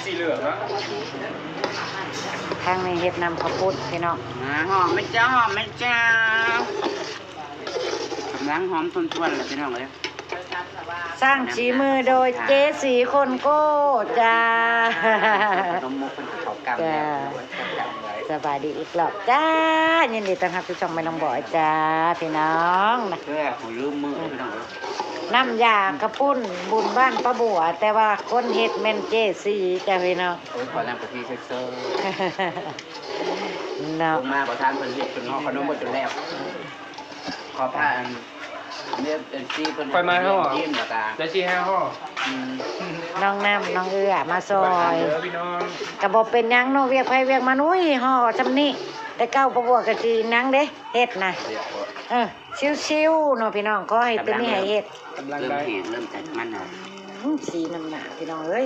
ສີເຫຼືອງເນາະ ທາງນີ້ເຮັດນ້ຳເຂົ້າປຸ້ນພີ່ນ້ອງ ຫອມໄໝ໋ເຈົ້າ ຫອມໄໝ໋ເຈົ້າ ກຳລັງຫອມທົ່ນໆແລ້ວພີ່ນ້ອງເອີຍ. ສ້າງສີມືໂດຍເຈສີຄົນໂກ້ ຈ້າ ຂະໜົມມົກເພິ່ນເຂົ້າກ່ຳແລ້ວ ສະບາຍດີອີກລອບຈ້າ ຍິນດີຕ້ອນຮັບສູ່ຊ່ອງແມ່ນ້ອງບອຍຈ້າ ພີ່ນ້ອງ ເອີ ຫູລືມມື້ພີ່ນ້ອງເອີຍ ນ້ຳຢາເຂົ້າປຸ້ນບຸນບ້ານປາບົວ ແຕ່ວ່າຄົນເຮັດແມ່ນເຈສີຈ້າ ພີ່ນ້ອງ ໂອ້ຍ ຂໍນ້ຳກະທິເຊີຍໆ ເນາະ ລົງມາບໍ່ທັນເພິ່ນເຮັດ ເພິ່ນຫໍ່ຂະໜົມໝົດຈົນແລ້ວ ຂໍພາອັນ ເອັຟຊີເພິ່ນ ຂ້ອຍມາເນາະ ໄດ້ສີ່ຫ້າຫໍ່ ອືມ ນ້ອງນ້ຳ ນ້ອງເອື້ອມາຊ່ອຍ ກະບໍ່ເປັນຫຍັງເນາະ ວຽກໃຜວຽກມັນ ອຸ້ຍ ຫໍ່ຊ່ຳນີ້ ແຕ່ເກົ່າປາບົວກະຊິຫຍັງເດ້ ເຮັດນະ ເອີ ຊິວໆເນາະພີ່ນ້ອງ ຂໍໃຫ້ໂຕນີ້ໃຫ້ເຮັດ ກຳລັງເລີ່ມແຫ້ງ ເລີ່ມຈະມັນແລ້ວ ອືມ ສີນ້ຳໜ້າພີ່ນ້ອງເອີຍ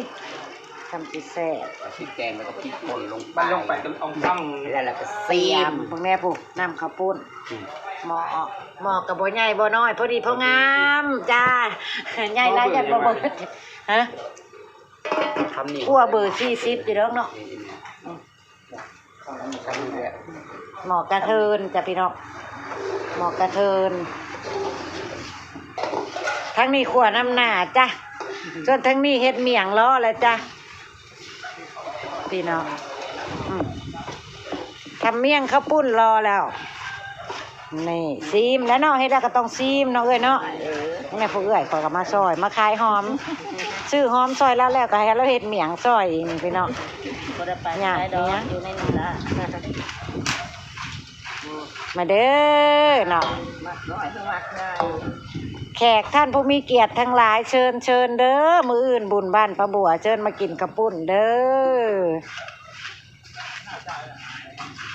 ຊ່ຳຊິແຊບ ເອົາພລິກແກງແລ້ວກໍພລິກປົ່ນລົງໄປ ມັນລົງໄປເຕັມອ່ອງຄຳ ແລ້ວ ແລ້ວກໍຊີມ ເບິ່ງແດ່ພຸ້ນ ນ້ຳເຂົ້າປຸ້ນ ອືມ ໝໍ້ ໝໍ້ກໍບໍ່ໃຫຍ່ບໍ່ນ້ອຍ ພໍດີພໍງາມຈ້າ ໃຫຍ່ຫຼາຍຢ້ານບໍ່ເບີດ ຮະ ຄຳນີ້ ຂົ້ວເບີສີ່ສິບຢູ່ດອກເນາະ ນີ້ ນີ້ ໝໍ້ກະເທີນຈ້າພີ່ນ້ອງ ໝໍ້ກະເທີນ ທາງນີ້ຂົ້ວນ້ຳໜ້າຈ້າ ສ່ວນທາງນີ້ເຮັດໝ້ຽງລໍແລ້ວຈ້າ ພີ່ນ້ອງ ອືມ ທຳໝ້ຽງເຂົ້າປຸ້ນລໍແລ້ວ ນີ້ ຊີມແລ້ວເນາະ ເຮັດແລ້ວກໍຕ້ອງຊີມເນາະເອື້ອຍເນາະ ເອີ ນີ້ຜູ້ເອື້ອຍຂ້ອຍກໍມາຊ່ອຍ ມາຂາຍຫອມ ຊື້ຫອມຊ່ອຍລາວແລ້ວກໍໃຫ້ລາວເຮັດໝ້ຽງຊ່ອຍອີກພີ່ນ້ອງ ບໍ່ໄດ້ໄປ ຍາກ ໄປດອກ ຫຍັງ ຢູ່ໃນນີ້ລະ ມາເດີເນາະ ມັກນ້ອຍຄືມັກໃຫຍ່ ແຂກທ່ານຜູ້ມີກຽດທັງຫຼາຍ ເຊີນ ເຊີນເດີ ມື້ອື່ນບຸນບ້ານປາບົວ ເຊີນມາກິນເຂົ້າປຸ້ນເດີ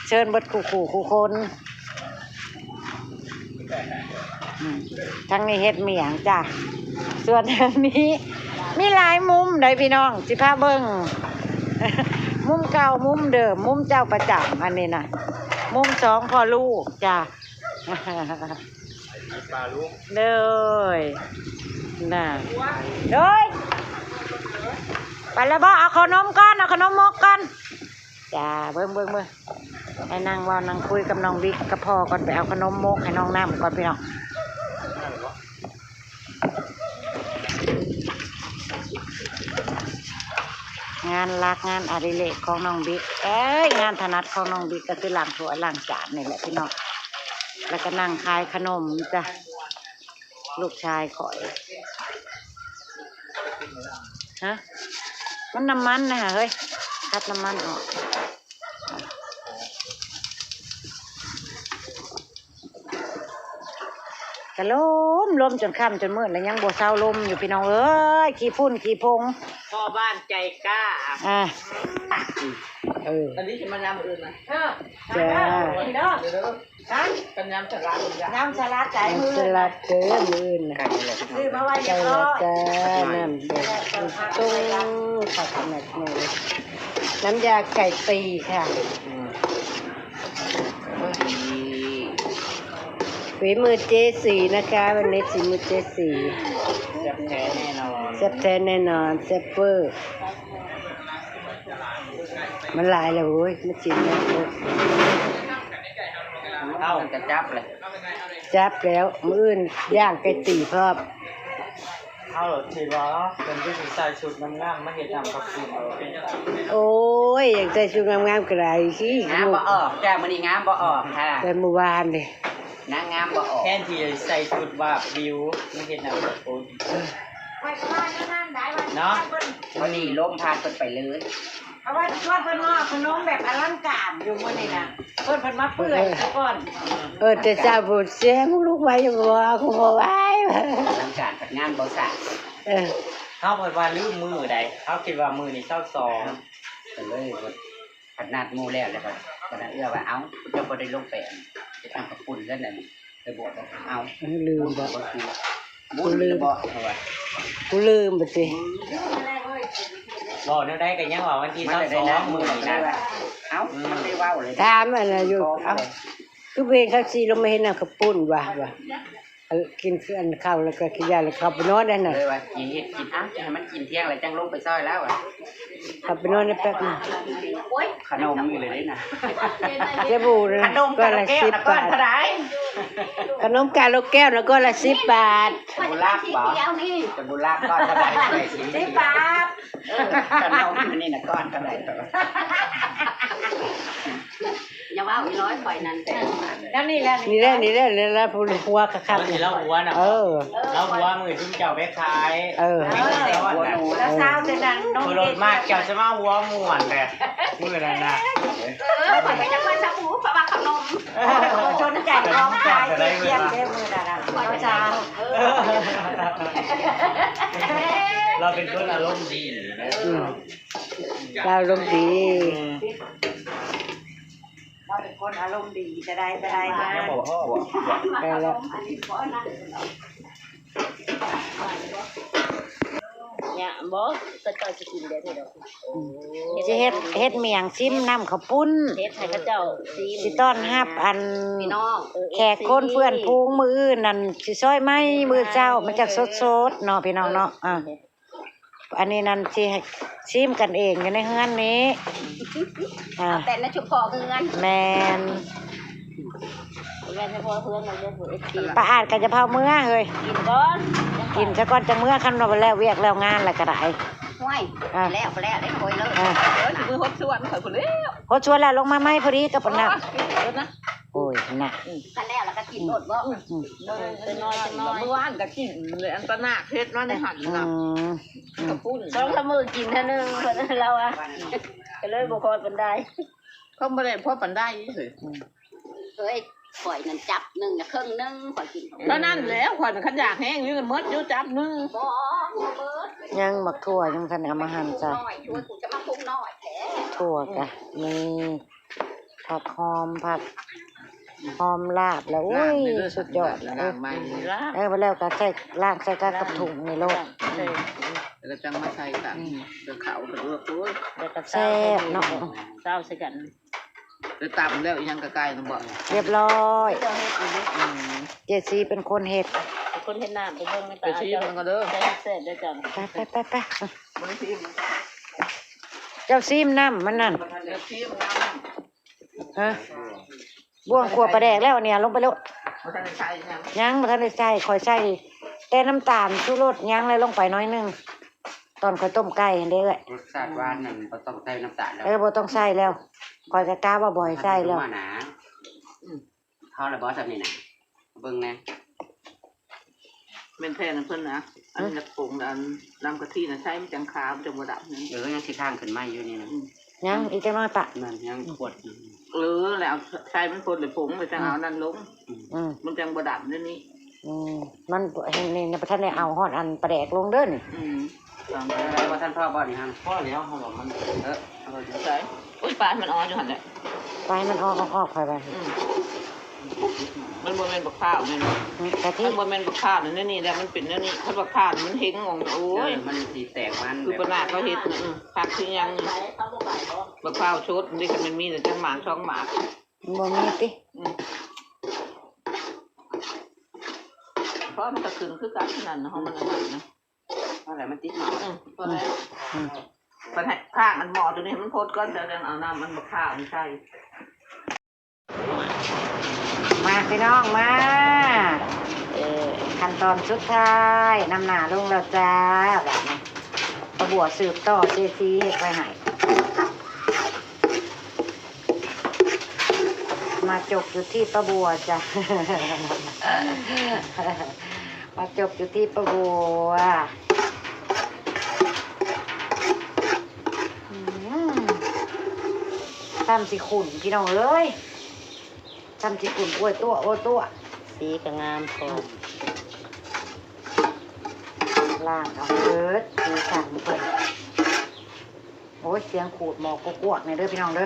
ເຊີນເບິດຄູ່ຄູ່ຄູ່ຄົນ ອືມ ທາງນີ້ເຮັດໝ້ຽງຈ້າ ສ່ວນທາງນີ້ມີຫຼາຍມຸມໃດ໋ພີ່ນ້ອງ ຊິພາເບິ່ງ ມຸມເກົ່າ ມຸມເດີມ ມຸມເຈົ້າປະຈຳ ອັນນີ້ນະ ມຸມສອງພໍ່ລູກຈ້າ ໂດຍ ນະ ໂດຍ ໄປແລ້ວບໍ ເອົາເຂົ້າໜົມກ່ອນ ເອົາເຂົ້າໜົມໝົກກ່ອນ ຈ້າ ເບິ່ງ ເບິ່ງ ເບິ່ງ ໄປນັ່ງເວົ້ານັ່ງຄຸຍກັບນ້ອງບິກກັບພໍ່ກ່ອນ ໄປເອົາຂະໜົມໝົກໃຫ້ນ້ອງນ້ຳກ່ອນພີ່ນ້ອງ ງານຫຼັກງານອະດິເລກຂອງນ້ອງບິກເອີຍ ງານຖະໜັດຂອງນ້ອງບິກກໍຄືລ້າງຖ້ວຍລ້າງຈານນີ້ແຫຼະພີ່ນ້ອງ ແລ້ວກໍນັ່ງຂາຍຂະໜົມຈ້າ ລູກຊາຍຂ້ອຍ ຮະ ມັນນ້ຳມັນນະເຮີ້ຍ ຂັດນ້ຳມັນອອກ ກະລົມ ລົມຈົນຄ່ຳຈົນມືດແລ້ວຍັງບໍ່ເຊົາລົມຢູ່ພີ່ນ້ອງເອີຍ ຂີ້ຝຸ່ນຂີ້ຜົງ ພໍ່ບ້ານໃຈກ້າ ອ່າ ເອີ ອັນນີ້ຊິມາຍາມອື່ນນະ ເອີ ຈ້າ ເດີ ເດີ ຮະ ເປັນຍາມສະຫຼັດ ຍາມສະຫຼັດໃຈມື້ ສະຫຼັດເດີມື້ອື່ນນະ ຊື້ມາໄວ້ຮຽບຮ້ອຍ ຈ້າ ນ້ຳເດີ ຕົ້ມຜັກແມັກໜູ ນ້ຳຢາໄກ່ຕີຄ່ະ ອືມ ຝີມືເຈສີນະຄະ ວັນນີ້ສີມືເຈສີ ແຊບແທ້ແນ່ນອນ ແຊບແທ້ແນ່ນອນ ແຊບເວີ ມັນຫຼາຍແລ້ວເວີຍ ມັນຊິແມ່ນໂພດ ເຮົາກະຈັບແຫຼະ ຈັບແລ້ວ ມື້ອື່ນຍ່າງໄກ່ຕີພ້ອມ ເຮົາຄິດວ່າເພິ່ນຄືຊິໃສ່ຊຸດງາມໆມາເຮັດນ້ຳເຂົ້າປຸ້ນ ໂອ້ຍ ຢາກໃສ່ຊຸດງາມໆກໍໄດ້ ງາມບໍ່ອອກຈ້າ ມື້ນີ້ງາມບໍ່ອອກຄ່ະ ແຕ່ມື້ວານນີ້ ນາງງາມບໍ່ອອກ ແທນທີ່ຈະໃສ່ຊຸດວາບວິວມາເຮັດນ້ຳເຂົ້າປຸ້ນ ເນາະ ມື້ນີ້ລົມພາເພິ່ນໄປເລີຍ ເພາະວ່າຊວນເພິ່ນຫໍ່ຂະໜົມແບບອະລັງການຢູ່ມື້ນີ້ນະ ເພິ່ນ ເພິ່ນມາເປື່ອຍຊະກ່ອນ ເອີ ແຕ່ເຊົ້າພຸ້ນ ຊິໃຫ້ລູກໄຫວຢູ່ບໍ່ ກໍບໍ່ໄຫວ ອະລັງການ ງານບໍ່ສ້າງ ເອີ ເຮົາເພິ່ນວ່າລືມມື້ໃດ ເຮົາຄິດວ່າມື້ນີ້ຊາວສອງ ກໍເລີຍ ພັດນັດໝູ່ແລ້ວ ແລ້ວກໍ ກໍນັດເອື້ອວ່າ ເອົ້າ ເຈົ້າບໍ່ໄດ້ລົງໄປເຮັດນ້ຳເຂົ້າປຸ້ນເຮືອນນັ້ນ ໄປບວດ ເອົ້າ ເອີ ລືມບໍ ບຸນຫຼືບໍ່ ເຂົາວ່າ ກູລືມບໍຕິ ເວົ້າແນວໃດກໍຍັງວ່າວັນທີຊາວສອງມື້ນີ້ນະ ເອົ້າ ມັນໄດ້ເວົ້າເລີຍ ຖາມອັນນັ້ນຢູ່ ເອົ້າ ຄືບໍ່ເຫັນເຂົາຊິລົງມາເຮັດນ້ຳເຂົ້າປຸ້ນວະ ວ່າ ກິນເຂົ້າແລ້ວກໍກິນຢາແລ້ວເຂົ້າໄປນອນໄດ້ນະ ເລີຍວ່າຊິເຮັດກິນ ອ່ະ ໃຫ້ມັນກິນທ່ຽງແລ້ວຈັ່ງລົງໄປຊ່ອຍລາວ ເຂົ້າໄປນອນໄດ້ແປັບໜຶ່ງ. ໂອ້ຍ ຂະໜົມນີ້ເລີຍເດ້ນະ ເຈບູນະ ຂະໜົມກາໂລແກ້ວນະ ກ້ອນລະສິບບາດ ຂະໜົມກາໂລແກ້ວນະ ກ້ອນລະສິບບາດ. ຈະບຸນລາກບໍ່? ຈະບຸນລາກກ້ອນເທົ່າໃດ? ສິບບາດ. ເອີ ຂະໜົມອັນນີ້ນະ ກ້ອນເທົ່າໃດ? ຢ່າເວົ້າອີນ້ອຍຂ້ອຍນັ້ນແຕ່ ແລ້ວນີ້ແຫຼະ ນີ້ແຫຼະ ນີ້ແຫຼະ ນີ້ແຫຼະ ຜູ້ຫົວຄັກໆ ລາວຫົວນະ ເອີ ລາວຫົວມື້ຊຸມເຈົ້າໄປຂາຍ ເອີ ແລ້ວຊາວແຕ່ນັ້ນ ລົດມາເຈົ້າສະມາຫົວມ່ວນແທ້ມື້ນັ້ນນະ ເອີ ຂ້ອຍກໍຈັກວ່າຊາບູ ເພາະວ່າຂະໜົມ ບໍ່ສົນໃຈຂອງຂາຍ ເກັບຂຽນເດ້ມື້ນັ້ນນະ ເອີ ລາວເປັນຄົນອາລົມດີນະ ອືມ ລາວອາລົມດີ ອືມ ລາວເປັນຄົນອາລົມດີ ຈະໄດ້ ຈະໄດ້ມາ ຍັງບໍ່ພໍບໍ່? ໄດ້ແລ້ວ ຍະບໍ່ ຂະເຈົ້າຊິກິນແບບນີ້ດອກ ອືມ ຊິເຮັດ ເຮັດໝ້ຽງຊິມນ້ຳເຂົ້າປຸ້ນ ເຮັດໃຫ້ເຂົາເຈົ້າຊິ ຊິຕ້ອນຮັບອັນ ພີ່ນ້ອງ ເອີ ແຂກຄົນເພື່ອນຝູງ ມື້ອື່ນນັ້ນຊິຊອຍໃໝ່ ມື້ເຊົ້າມັນຈັກສົດໆເນາະ ພີ່ນ້ອງເນາະ ເອີ ອ່າ ອັນນີ້ນັ້ນຊິໃຫ້ຊີມກັນເອງຢູ່ໃນເຮືອນນີ້ ອ່າ ເອົາແຕ່ໃນສະເພາະເຮືອນ ແມ່ນ ບໍ່ແມ່ນສະເພາະເຮືອນ ເອີ ເອັຟຊີ ປ້າອາດກໍຈະພາເມືອເຮີ້ຍ ກິນກ່ອນ ກິນຊະກ່ອນ ຈັ່ງເມືອ ຄັນວ່າແລ້ວວຽກແລ້ວງານແລ້ວກໍໄດ້ ຫ້ວຍ ອ່າ ແລ້ວກໍແລ້ວເດ້ ໂອ້ຍເລີຍ ອ່າ ເອີ ຊິມືຫົດສວນຂ້ອຍພຸ້ນແລ້ວ ຫົດສວນແລ້ວລົງມາໃໝ່ພໍດີກັບອັນນັ້ນ ໂອ້ຍ ນະ ອືມ ຄັນແລ້ວລະກະກິນໂລດບໍ່? ອືມ ເອີ ຈັກໜ້ອຍ ຈັກໜ້ອຍ ມື້ວານກະກິນ ອັນຕານາກເຮັດມາໃນຫັ້ນນະ ອືມ ອືມ ສອງສາມມື້ກິນເທື່ອໜຶ່ງ ເພິ່ນລາວວ່າ ກໍເລີຍບໍ່ຄ່ອຍປານໃດ ເພິ່ນບໍ່ໄດ້ພໍປານໃດເຮີ້ຍ ອືມ ເອີຍ ຂ້ອຍນັ້ນຈັບໜຶ່ງນະ ເຄິ່ງໜຶ່ງ ຂ້ອຍກິນ ເທົ່ານັ້ນແຫຼະ ຂ້ອຍນະຄັນຢາກແຮງຢູ່ ໝົດຢູ່ຈັບໜຶ່ງ ບໍ່ ບໍ່ເບິດ ຍັງໝາກຖົ່ວຍັງບໍ່ທັນເອົາມາຫັ່ນຊະ ນ້ອຍ ຖົ່ວກູຈະມາປຸງນ້ອຍແທ້ ຖົ່ວກະມີ ຜັກຫອມ ຜັກຫອມລາບແລ້ວ ໂອ້ຍ ສຸດຍອດ ລ້າງໃໝ່ ເອີ ບໍ່ແລ້ວກໍໃສ່ ລ້າງໃສ່ກະກັບຖົງນີ້ໂລດ ແລ້ວຈັ່ງມາໃສ່ກັນ ອືມ ເຂົ້າ ໂອ້ຍ ແລ້ວກໍແຊບເນາະ ຊາວໃສ່ກັນ ໄດ້ຕຳແລ້ວ ອີຫຍັງກະໄກ່ນຳບໍ່ ຮຽບຮ້ອຍ ອືມ ເຈຊີເປັນຄົນເຮັດ ເປັນຄົນເຮັດນ້ຳ ໄປເບິ່ງ ໄປຊີມມັນກ່ອນເດີ ແຊບເດີເຈົ້າ ໄປໆໆ ເຈົ້າຊີມນ້ຳມັນນັ້ນ ຮະ ບ່ວງຂົ້ວປາແດກແລ້ວ ອັນນີ້ເອົາລົງໄປໂລດ ບໍ່ທັນໄດ້ໃສ່ຫຍັງ ຍັງບໍ່ທັນໄດ້ໃສ່ ຂ້ອຍໃສ່ແຕ່ນ້ຳຕານ ຊູລົດ ຫຍັງ ແລ້ວລົງໄປໜ້ອຍໜຶ່ງ ຕອນຂ້ອຍຕົ້ມໄກ່ຫັ້ນເດ້ເອື້ອຍ ລົດຊາດຫວານນັ້ນບໍ່ຕ້ອງໃສ່ນ້ຳຕານແລ້ວ ເອີ ບໍ່ຕ້ອງໃສ່ແລ້ວ ຂ້ອຍກໍກະວ່າບໍ່ໃຫ້ໃສ່ແລ້ວ ອືມ ພໍແລ້ວບໍ່ ສ່ຳນີ້ນະ ເບິ່ງແດ່ ແມ່ນແທ້ນະເພິ່ນນະ ອັນນີ້ນະ ຜົງອັນນ້ຳກະທິນະ ໃສ່ມັນຈັ່ງຂາວ ມັນຈັ່ງບໍ່ດຳ ເອີ ຍັງຊິຄ້າງຂຶ້ນໃໝ່ຢູ່ນີ້ນະ ອືມ ຍັງອີກຈັກໜ້ອຍປະ ນັ້ນຍັງຂວດ ເອີ ແລ້ວໃສ່ມັນພົດແລ້ວຜົງ ແລ້ວຈັ່ງເອົານັ້ນລົງ ອືມ ມັນຈັ່ງບໍ່ດຳແນວນີ້ ອືມ ມັນ ນີ້ຍັງບໍ່ທັນໄດ້ເອົາຮອດອັນປາແດກລົງເດີນີ້ ອືມ ບໍ່ທັນພໍບໍ່ນີ້ຫັ້ນ ພໍແລ້ວ ເຮົາວ່າມັນ ເອີ ເອົາໄປໃສ່ ໂອ້ຍ ປາໃຫ້ມັນອອກຢູ່ຫັ້ນແຫຼະ ປາໃຫ້ມັນອອກ ອອກໆ ຂ້ອຍວ່າ ອືມ ມັນບໍ່ແມ່ນບັກພ້າວແມ່ນບໍ່? ອືມ ກະທິ ມັນບໍ່ແມ່ນບັກພ້າວແນວນີ້ແຫຼະ ມັນເປັນແນວນີ້ ຄັນບັກພ້າວມັນເຮັງອອກ ໂອ້ຍ ເອີ ມັນຊິແຕກມັນ ຄືປານາເຂົາເຮັດນະ ອືມ ຜັກຄືຫຍັງ ບັກພ້າວສົດເດ້ ຄັນມັນມີນະ ຈັກໝາກສອງໝາກ ມັນບໍ່ມີຕິ ອືມ ເພາະມັນກະຂຶ້ນຄືກັນນັ້ນ ຂອງມັນອັນນັ້ນນະ ພໍແລ້ວ ມັນຕິດໝາກ ອືມ ພໍແລ້ວ ອືມ ເພິ່ນໃຫ້ຂ້າງອັນໝໍ້ໂຕນີ້ໃຫ້ມັນພົດກ່ອນ ແລ້ວຈັ່ງເອົານ້ຳມັນບັກພ້າວນີ້ໃສ່ ມາພີ່ນ້ອງມາ ເອີ ຂັ້ນຕອນສຸດທ້າຍ ນ້ຳໜ້າລົງແລ້ວຈ້າ ບາດນີ້ ປ້າບົວສືບຕໍ່ ເຈຊີເຮັດໄວ້ໃຫ້ ມາຈົບຢູ່ທີ່ປ້າບົວຈ້າ ມາຈົບຢູ່ທີ່ປ້າບົວ ອືມ ສ່ຳຊິຂຸ້ນພີ່ນ້ອງເອີຍ ສ່ຳຊິຂຸ້ນ ໂອ້ຍຕົວະ ໂອ້ຍຕົວະ ສີກໍງາມພ້ອມ ລ້າງເອົາເບີດ ສີສັນເພິ່ນ ໂອ້ຍ ສຽງຂູດໝໍ້ກວກໆ ນີ້ເດີພີ່ນ້ອງເດີ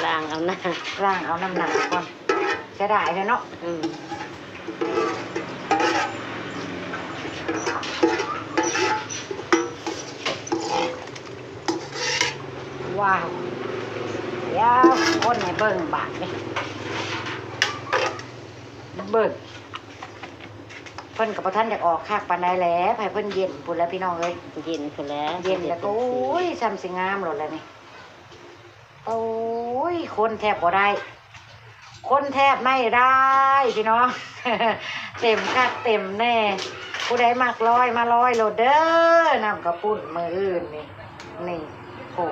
ລ້າງເອົານະ ລ້າງເອົານ້ຳໜ້າກ່ອນ ເສຍດາຍແທ້ເນາະ ອືມ ວ້າວ ດຽວຄົນໃຫ້ເບິ່ງບາດນີ້ ເບິ່ງ ເພິ່ນກໍບໍ່ທັນຢາກອອກຄັກປານໃດແຫຼະ ໃຫ້ເພິ່ນເຢັນພຸ້ນແຫຼະພີ່ນ້ອງເອີຍ. ເຢັນພຸ້ນແຫຼະ ເຢັນແລ້ວກໍ ໂອ້ຍ ຊ່ຳຊິງາມໂລດແຫຼະນີ້. ໂອ້ຍ ຄົນແທບບໍ່ໄດ້ ຄົນແທບໄມ່ໄດ້ພີ່ນ້ອງ ເຕັມຄັກເຕັມແນ່. ຜູ້ໃດມັກລອຍມາລອຍໂລດເດີ ນ້ຳກະປຸ້ນມື້ອື່ນນີ້. ນີ້ ໂອ້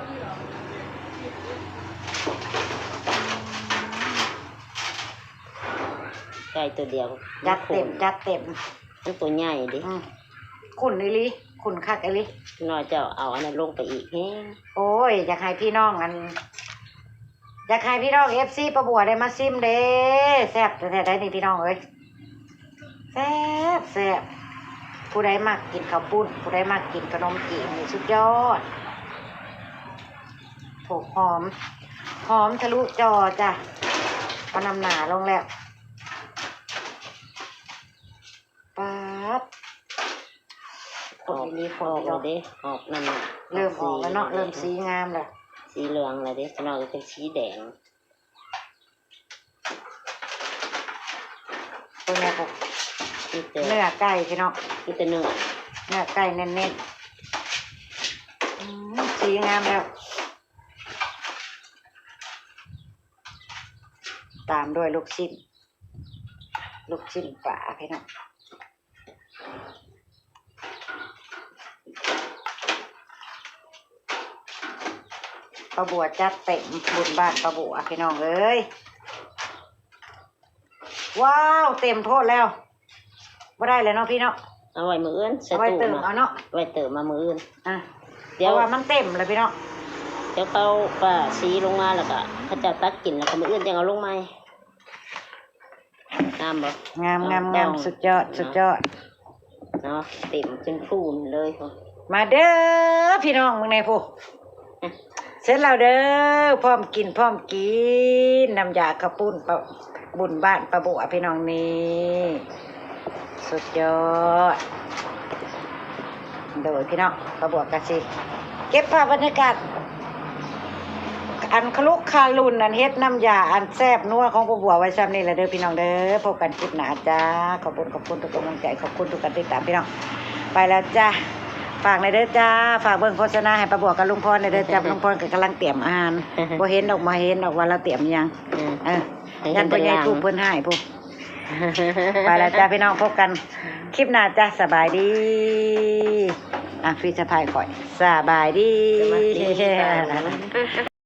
ໄກ່ຕົວດຽວ ຈັດເຕັມ ຈັດເຕັມ. ມັນຕົວໃຫຍ່ເດ້ ອືມ ຂຸ້ນອີ່ຫຼີ ຂຸ້ນຄັກອີ່ຫຼີ. ນ້ອຍເຈົ້າເອົາອັນນັ້ນລົງໄປອີກແຮງ. ໂອ້ຍ ຢາກໃຫ້ພີ່ນ້ອງ ອັນ ຢາກໃຫ້ພີ່ນ້ອງເອັຟຊີປ້າບົວໄດ້ມາຊິມເດ້ ແຊບແທ້ໆ ໄດ໋ນີ້ພີ່ນ້ອງເອີຍ ແຊບໆ. ຜູ້ໃດມັກກິນເຂົ້າປຸ້ນ ຜູ້ໃດມັກກິນຂະໜົມຈີນນີ້ສຸດຍອດ. ໂອ້ ຫອມ ຫອມທະລຸຈໍ້ຈ້ະ ເອົານ້ຳໜ້າລົງແລ້ວ. ປາດ ຄົນອີ່ຫຼີ ຄົນອີ່ຫຼີ ອອກແລ້ວເດ້ ອອກນັ້ນ ເລີ່ມອອກແລ້ວເນາະ ເລີ່ມສີງາມແລ້ວ ສີເຫຼືອງແລ້ວເດ້ ຈັກໜ່ອຍກໍເປັນສີແດງ. ເບິ່ງແດ່ພຸ້ນ ມີແຕ່ເນື້ອໄກ່ພີ່ນ້ອງ ມີແຕ່ເນື້ອ ເນື້ອໄກ່ເນັ້ນໆ. ອືມ ສີງາມແລ້ວ ຕາມດ້ວຍລູກຊິ້ນ ລູກຊິ້ນປາພີ່ນ້ອງ. ປ້າບົວຈັດເຕັມ ບຸນບ້ານປ້າບົວພີ່ນ້ອງເອີຍ. ວ້າວ ເຕັມໂພດແລ້ວ ບໍ່ໄດ້ແລ້ວເນາະພີ່ເນາະ ເອົາໄວ້ມື້ອື່ນ ໃສ່ຕູ້ເນາະ ເອົາໄວ້ເຕີມເອົາເນາະ ໄວ້ເຕີມມາມື້ອື່ນ. ອ່ະ ດຽວ ເພາະວ່າມັນເຕັມແລ້ວພີ່ນ້ອງ ດຽວເຂົາກໍສີລົງມາ ແລ້ວກໍເຂົາເຈົ້າຕັກກິນ ແລ້ວກໍມື້ອື່ນຈັ່ງເອົາລົງໃໝ່. ງາມບໍ່? ງາມ ງາມ ງາມ ສຸດຍອດ ສຸດຍອດເນາະ ເຕັມຈົນພູນເລີຍ. ມາເດີພີ່ນ້ອງ ເບິ່ງແດ່ພຸ້ນ ເສັດແລ້ວເດີ ພ້ອມກິນ ພ້ອມກິນ ນ້ຳຢາເຂົ້າປຸ້ນ ບຸນບ້ານປ້າບົວພີ່ນ້ອງນີ້ ສຸດຍອດ. ໂດຍພີ່ນ້ອງ ປ້າບົວກໍຊິເກັບພາບບັນຍາກາດ ອັນຄະລຸກຄະລຸນ ອັນເຮັດນ້ຳຢາອັນແຊບນົວຂອງປ້າບົວໄວ້ຊ່ຳນີ້ແຫຼະເດີພີ່ນ້ອງເດີ ພົບກັນຄລິບໜ້າຈ້າ. ຂອບຄຸນ ຂອບຄຸນທຸກກຳລັງໃຈ ຂອບຄຸນທຸກການຕິດຕາມພີ່ນ້ອງ ໄປແລ້ວຈ້າ. ຝາກແດ່ເດີຈ້າ ຝາກເບິ່ງໂຄສະນາໃຫ້ປ້າບົວກັບລຸງພອນແດ່ເດີຈ້າ ລຸງພອນກໍກຳລັງຕຽມອາຫານ ບໍ່ເຫັນດອກ ບໍ່ເຫັນດອກວ່າລາວຕຽມຫຍັງ ເອີ ຢ້ານພໍ່ໃຫຍ່ທຸກເພິ່ນຮ້າຍພຸ້ນ. ໄປແລ້ວຈ້າພີ່ນ້ອງ ພົບກັນຄລິບໜ້າຈ້າ ສະບາຍດີ. ອ່ະ ພີ່ສະໃພ້ຂ້ອຍ ສະບາຍດີ ສະບາຍດີ.